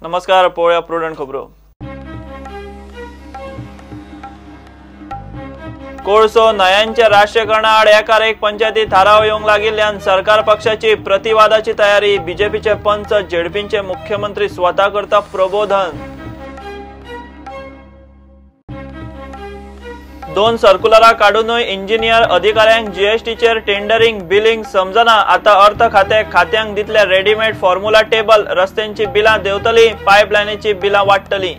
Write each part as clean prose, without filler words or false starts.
नमस्कार, पळोवया प्रुडंट खबरो. कोळसो न्हंयांच्या राष्ट्रीयकरणा आड एकार एक पंचायती थाराव येवंक लागिल्ल्यान सरकार पक्षाची प्रतिवादाची तयारी. बीजेपीचे पंच झेडपींचे मुख्यमंत्री स्वता करता प्रबोधन. दोन सर्कुलरां काडूनय इंजिनियर अधिकाऱ्यांक जीएसटीचेर टेंडरिंग बिलिंग समजना. आता अर्थ खाते खात्यांक दितले रेडीमेड फॉर्म्युला टेबल. रस्त्यांची बिलां देंवतली, पायपलायनीची बिलां वाडटली.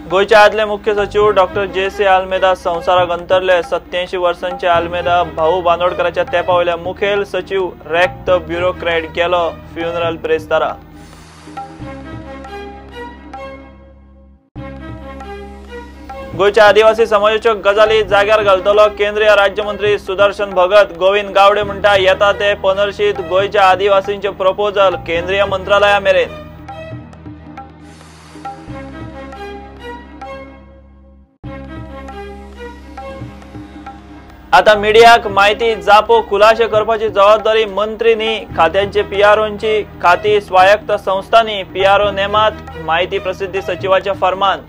गोंयचे आदले मुख्य सचिव डॉक्टर जे.सी. आल्मेदा संवसाराक अंतरले. 87 वर्सांचे आल्मेदा भाऊ बांदोडकराच्या तेंपा वयल्या मुखेल सचिव रेक्त ब्युरोक्रॅट गेलो फ्युनरल ब्रेस्तारा. गोंयच्या आदिवासी समाजाच्यो गजाली जाग्यार घालतलो केंद्रीय राज्यमंत्री सुदर्शन भगत. गोविंद गावडे म्हणटा येता ते पंदरशीत गोंयच्या आदिवासींचे प्रपोजल केंद्रीय मंत्रालया मेरेन. आता मिडियाक माहिती जापो खुलाशे करपाची जबाबदारी मंत्री न्ही, खात्यांचे पीआरओंची. खाती स्वायत्त संस्थांनी पीआरओ नेमात, माहिती प्रसिद्धी सचिवाचे फरमान.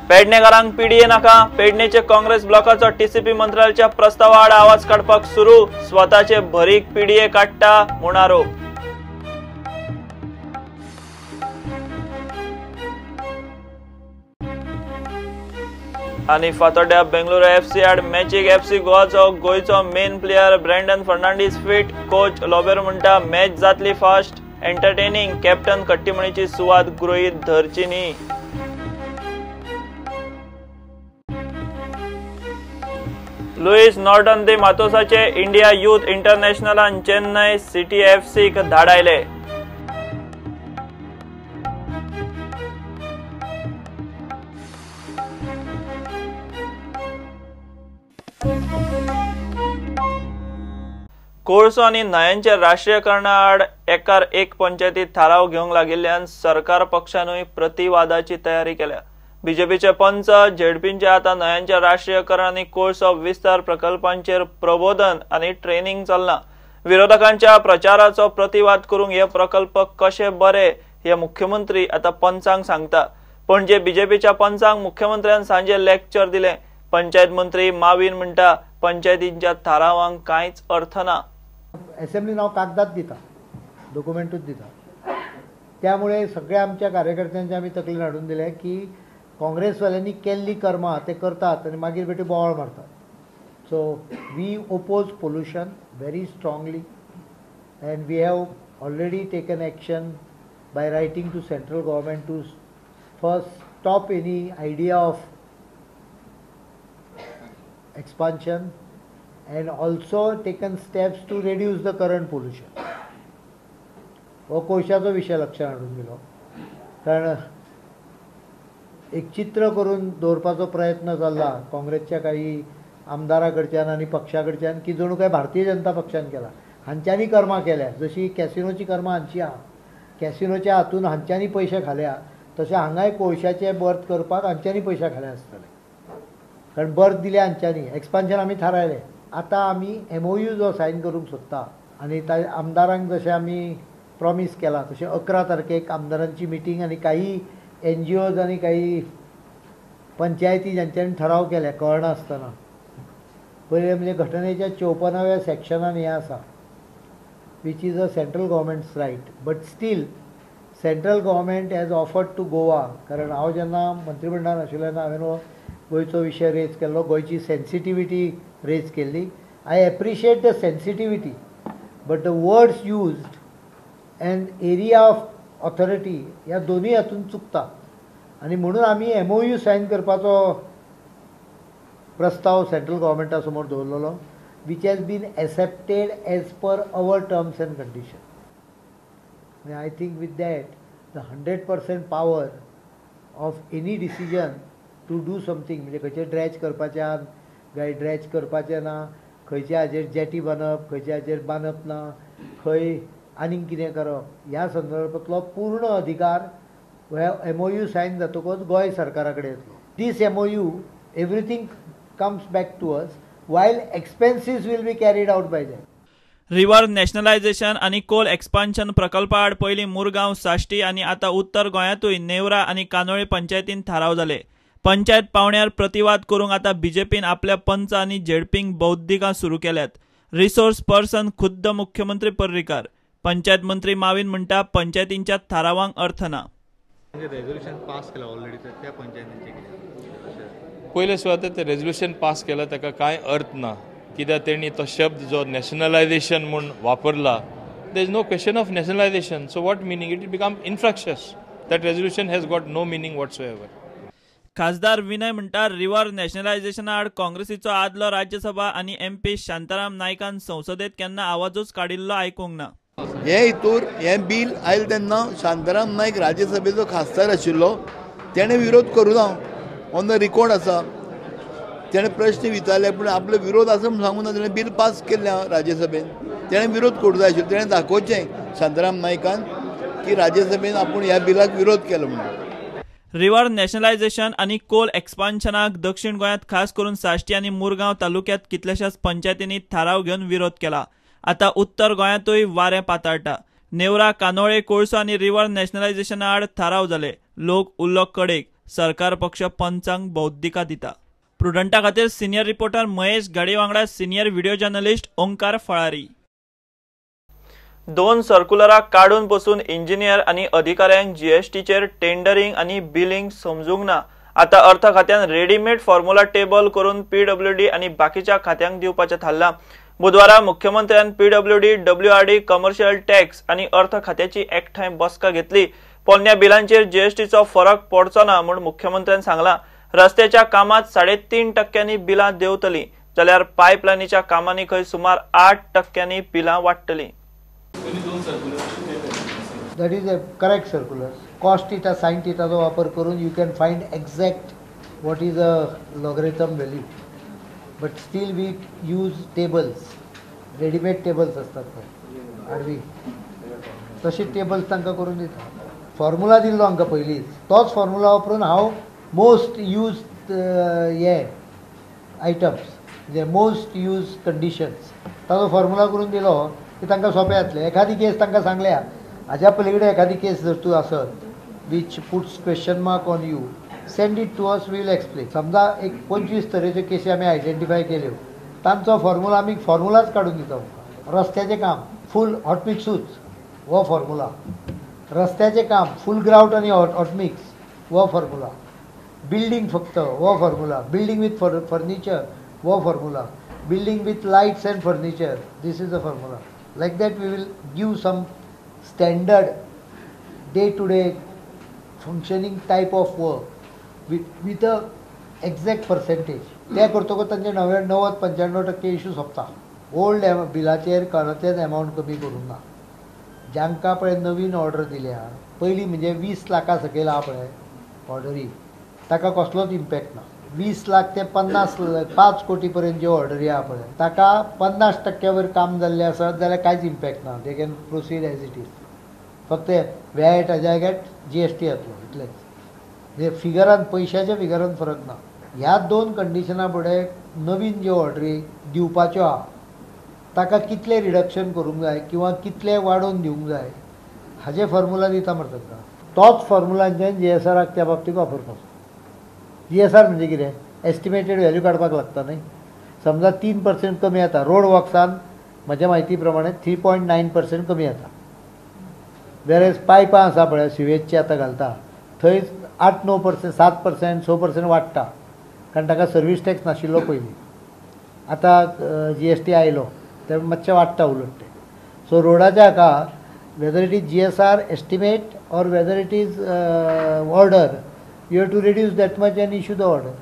पेडणेकारांक पीडीए नाका. पेडणेचे काँग्रेस ब्लॉकाचो टीसीपी मंत्रालयाच्या प्रस्तावा आड आवाज काडपाक सुरू. स्वताचे भरीक पीडीए काडटा म्हूण आरोप. आनी फातोड्ड्या बेंगळुरू एफसी आड मॅचीक एफसी गोवाचो गोंयचो main player Brandon Fernandes fit. Coach Lobero म्हणटा मॅच जातली फास्ट, एंटरटेनिंग. कॅप्टन कट्टीमणीची सुवात गृहीत धरची न्ही. लुईस नॉर्टन दे मातोसाचे इंडिया युथ इंटरनॅशनलान चेन्नय सिटी एफसीक धाडायले. कोळसो आनी न्हंयांच्या राष्ट्रीयकरणा आड एकार एक पंचायतीत थाराव घेवंक लागिल्ल्यान सरकार पक्षानूय प्रतिवादाची तयारी केल्या. बीजेपीचे पंच झेडपींचे आता न्हंयांच्या राष्ट्रीयकरण आनी कोळसो विस्तार प्रकल्पांचेर प्रबोधन आनी ट्रेनिंग चल्लां. विरोधकांच्या प्रचाराचो प्रतिवाद करूंक हे प्रकल्प कशे बरे हे मुख्यमंत्री आता पंचांक सांगता. पणजे बीजेपीच्या पंचांक मुख्यमंत्र्यान सांजे लेक्चर दिलें. पंचायत मंत्री मावीन म्हणटा पंचायतींच्या थारावांक कांयच अर्थ ना. असेंब्ली नाव कागदात दिता, डॉक्युमेंटूच दिता. त्यामुळे सगळ्या आमच्या कार्यकर्त्यांच्या आमी तकलेन हाडून दिलें की काँग्रेसवाल्यांनी केल्ली कर्मां ते करतात आनी मागीर बेठे बोवाळ मारतात. So we oppose pollution very strongly and we have already taken action by writing to central government to first stop any idea of expansion and also taken steps to reduce the current pollution. हो कोळशाचो विशय लक्षात हाडून दिलो, कारण एक चित्र करून दवरपाचो प्रयत्न चल्ला काँग्रेसच्या काही आमदारा कडच्यान आनी पक्षा कडच्यान की जणू काय भारतीय जनता पक्षान केला. हांच्यांनी कर्मां केल्या, जशी कॅसिनोची कर्मां हांची आहा, कॅसिनोच्या हातून हांच्यांनी पयशे खाल्या, तशें हांगाय कोळशाचे बर्थ करपाक हांच्यांनी पयशे खाल्या आसतले, कारण बर्थ दिले हांच्यांनी. एक्सपान्शन आमी थारायलें. आतां आमी एमओयू जो सायन करूंक सोदता आनी आमदारांक जशें आमी प्रॉमीस केलां तशें 11 तारखेक आमदारांची मिटींग आनी काही एनजीओज आनी काही पंचायती ज्यांच्यांनी ठराव केले कळनासतना. पयलें म्हणजे घटनेच्या 54व्या सेक्शनान हें आसा, which is a central government's right, but still central government has offered to Goa. कारण हांव जेन्ना मंत्रीमंडळान आशिल्लें तेन्ना हांवें हो गोंयचो विशय रेज केल्लो, गोंयची सेन्सिटिविटी रेज केल्ली. I appreciate the sensitivity, but the words used and area of authority ह्या दोनूय हातून चुकता आनी म्हणून आमी एमओयू सायन करपाचो प्रस्ताव सेंट्रल गव्हर्मेंटा समोर दवरलेलो, which has been accepted as per our terms and condition. I think with that the 100% power of any decision to do something, म्हणजे खंयचे ड्रॅच करपाचें काय ड्रॅच करपाचें ना, खंयच्या हाजेर जेटी बांदप, खंयच्या हाजेर बांदप ना, खंय आनीक कितें करप, ह्या संदर्भांतलो पूर्ण अधिकार एमओयू सायन जातकच गोंय सरकारा कडेन येतलो. दीस MOU Everything comes back to us while expenses will be carried out by them. River nationalisation आनी कोल एक्सपान्शन प्रकल्पा आड पयलीं मुरगांव, साश्टी आनी आतां उत्तर गोंयांतूय नेवरा आनी कानोळे पंचायतीन थाराव जाले. पंचायत पावण्यार प्रतिवाद करूंक आतां बीजेपीन आपल्या पंच आनी झेडपींक बौद्धिकां सुरू केल्यात. रिसोर्स पर्सन खुद्द मुख्यमंत्री पर्रीकार. पंचायत मंत्री माविन म्हणटा पंचायतींच्या थारावांक अर्थ ना. रेजोल्युशन पास केला ऑलरेडी त्या पंचायतींचे पयले सुवातेर ते रेजोल्युशन पास केला ताका कांय अर्थ ना, कित्याक तेणी तो शब्द जो नॅशनलायझेशन म्हूण वापरला, there is no question of nationalisation. So what meaning it become infructuous. That resolution has got no meaning whatsoever. खासदार विनय म्हणटा रिव्हर नॅशनलायझेशना आड काँग्रेसीचो आदलो राज्यसभा आनी एमपी शांताराम नायकान संसदेत केन्ना आवाजूच काडिल्लो आयकूंक ना. हे हितूर हें बील आयलें तेन्ना शांताराम नायक राज्यसभेचो खासदार आशिल्लो, तेणें विरोध करूं ना, ऑन the record आसा. तेणें प्रश्न विचारले पूण आपलो विरोध आसा म्हूण सांगूं ना, तेणें बील पास केल्लें राज्यसभेन, तेणें विरोध करूं जाय आशिल्लो. तेणें दाखोवचें शांताराम नायकान की राज्यसभेन आपूण ह्या बिलाक विरोध केलो म्हणून. रिव्हर नॅशनलायझेशन आनी कोल एक्सपान्शनाक दक्षिण गोंयांत खास करून साश्टी आनी मुरगांव तालुक्यांत कितल्याशाच पंचायतींनी थाराव घेवन विरोध केला. आतां उत्तर गोंयांतूय वारें पाताळटा. नेवरा, कानोळे, कोळसो आनी रिव्हर नॅशनलायझेशना आड थाराव जाले. लोक उल्लो कडेक. सरकार पक्ष पंचांक बौद्धिका दिता. प्रुडंटा खातीर सिनियर रिपोर्टर महेश गाडी वांगडा senior video journalist Omkar Falari. दोन सर्कुलरां काडून पसून इंजिनियर आनी अधिकाऱ्यांक जीएसटीचेर टेंडरिंग आनी बिलिंग समजूंक ना. आतां अर्थ खात्यान रेडीमेड फॉर्म्युला टेबल करून पीडब्ल्यूडी आनी बाकीच्या खात्यांक दिवपाचें थारलां. बुधवारा मुख्यमंत्र्यान पीडब्ल्यूडी, डब्ल्यूआरडी, कमर्शियल टॅक्स आनी अर्थ खात्याची एकठांय बसका घेतली. पोन्न्या बिलांचेर जीएसटीचो फरक पडचो ना म्हूण मुख्यमंत्र्यान सांगलां. रस्त्याच्या कामात 3.5% बिलां देंवतलीं जाल्यार पायपलायनीच्या कामांनी खंय सुमार 8% बिलां वाडटलीं. That is a correct circular. Cos theta, sin theta जो वापर करून you can find exact what is a logarithm value. But still we use tables, readymade tables असतात पळय आडवी, तशी टेबल्स तांकां करून दिता. फॉर्मुला दिल्लो आमकां पयलींच, तोच फॉर्मुला वापरून हांव मोस्ट यूज हे आयटम्स म्हणजे मोस्ट यूज कंडिशन्स ताजो फॉर्मुला करून दिलो की तांकां सोंपें जातलें. एखादी केस तांकां सांगल्या हाज्या पलीकडे एखादी केस जर तूं आसत which puts question mark on you, send it to us, we will explain. समजा एक 25 तरेच्यो केसी आमी आयडेंटिफाय केल्यो, तांचो फॉर्मुला आमी फॉर्मुलाच काडून दिता. रस्त्याचें काम फूल हॉटमिक्सूच हो फॉर्मुला, रस्त्याचें काम फूल ग्रावट आनी हॉटमिक्स हो फॉर्मुला, बिल्डींग फक्त हो फॉर्मुला, बिल्डींग विथ फर्निचर हो formula, building with lights and furniture, this is the formula. Like that we will give some standard day to day functioning type of work with a exact percentage. ते करतकच तांचे 90-95% issue सोंपता. Old बिलाचेर कोणाचेच amount कमी करूंक ना. जांकां पळय नवीन ऑर्डर दिल्या पयलीं म्हणजे 20 लाखां सकयल आहा पळय ऑर्डरी, ताका कसलोच इम्पॅक्ट ना. 20 लाख ते 5 कोटी पर्यंत ज्यो ऑर्डरी आहा पळय ताका 50% वयर काम जाल्लें आसत जाल्यार कांयच इम्पॅक्ट ना. They can proceed as it is. फक्त वॅट हाज्या गेट जीएसटी येतलो इतलेंच. म्हणजे फिगरान पयशाच्या फिगरान फरक ना. ह्या दोन कंडिशना फुडें नवीन ज्यो ऑर्डरी दिवपाच्यो आहा ताका कितलें रिडक्शन करूंक जाय किंवा कितलें वाडोवन दिवंक जाय हाजे फॉर्मुला दिता मरे तांकां. तोच फॉर्मुलांच्यान जीएसआराक त्या बाबतींत वापरपाचो. जीएसआर म्हणजे कितें, एस्टिमेटेड व्हॅल्यू काडपाक लागता न्ही. समजा 3% कमी येता रोड वर्क्सान, म्हज्या म्हायती प्रमाणे 3.9% कमी येता. वेरेज पायपां आसा पळय सिवेजची आतां घालता थंय 8-9%, 7%, 6% वाडटा, कारण ताका सर्वीस टॅक्स नाशिल्लो पयलीं. आतां जीएसटी आयलो ते मातशें वाडटा उलट तें. सो रोडाच्या हाका whether it is GSR estimate or whether it is order, you have to reduce that much and issue the order.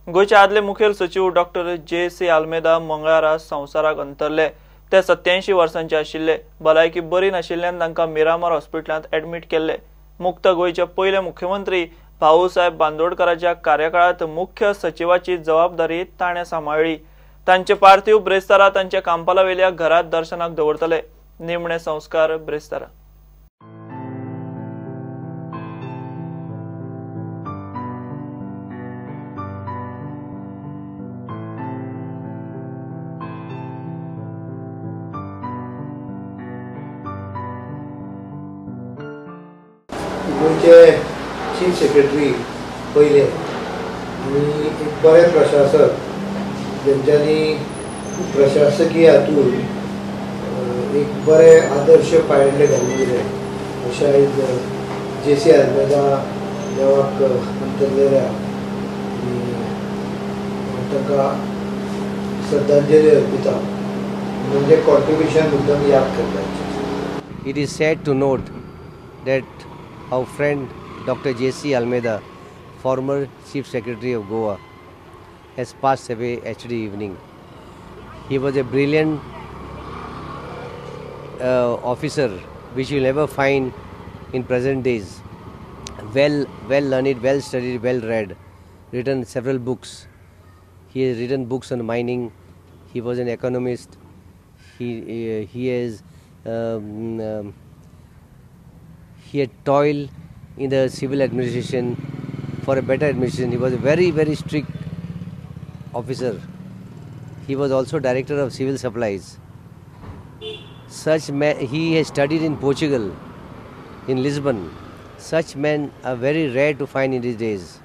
गोंयचे आदले मुखेल सचिव डॉक्टर जे सी आल्मेदा मंगळारा संवसाराक अंतरले. ते 87 वर्सांचे आशिल्ले. भलायकी बरी नाशिल्ल्यान तांकां मिरामार हॉस्पिटलांत ऍडमीट केल्ले. मुक्त गोंयचे पयले मुख्यमंत्री भाऊसाहेब बांदोडकराच्या कार्यकाळांत मुख्य सचिवाची जबाबदारी ताणें सांबाळ्ळी. तांचे पार्थिव ब्रेस्तारा तांच्या कांपालावेल्या घरात दर्शनाक दवरतले. निमणे संस्कार ब्रेस्तारा. गोंयचे चीफ सेक्रेटरी पयले आनी एक बरे प्रशासक जेंच्यांनी प्रशासकीय हातून एक बरे आदर्श पायंडे घालून दिले अशें आयज जे.सी. आल्मेदा देवाक अंतरलेल्या आनी तांकां श्रद्धांजली अर्पिता म्हणजे कॉन्ट्रिब्युशन मुद्दम याद करता. It is sad to note that our friend Dr. J.C. Almeida, former Chief Secretary of Goa, has passed away yesterday evening. He was a brilliant officer which you will never find in present days. Well learned, well studied, well read, written several books. He has written books on mining. He was an economist. He has he had toiled in the civil administration for a better administration. He was a very, very strict officer. He was also director of civil supplies. Such man, he has studied in Portugal, in Lisbon. Such men are very rare to find in these days.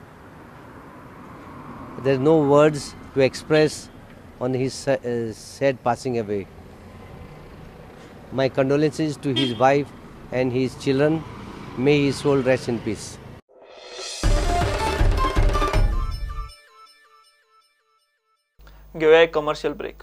There are no words to express on his sad passing away. My condolences to his wife and his children. May his soul rest in peace. घेऊया एक commercial break.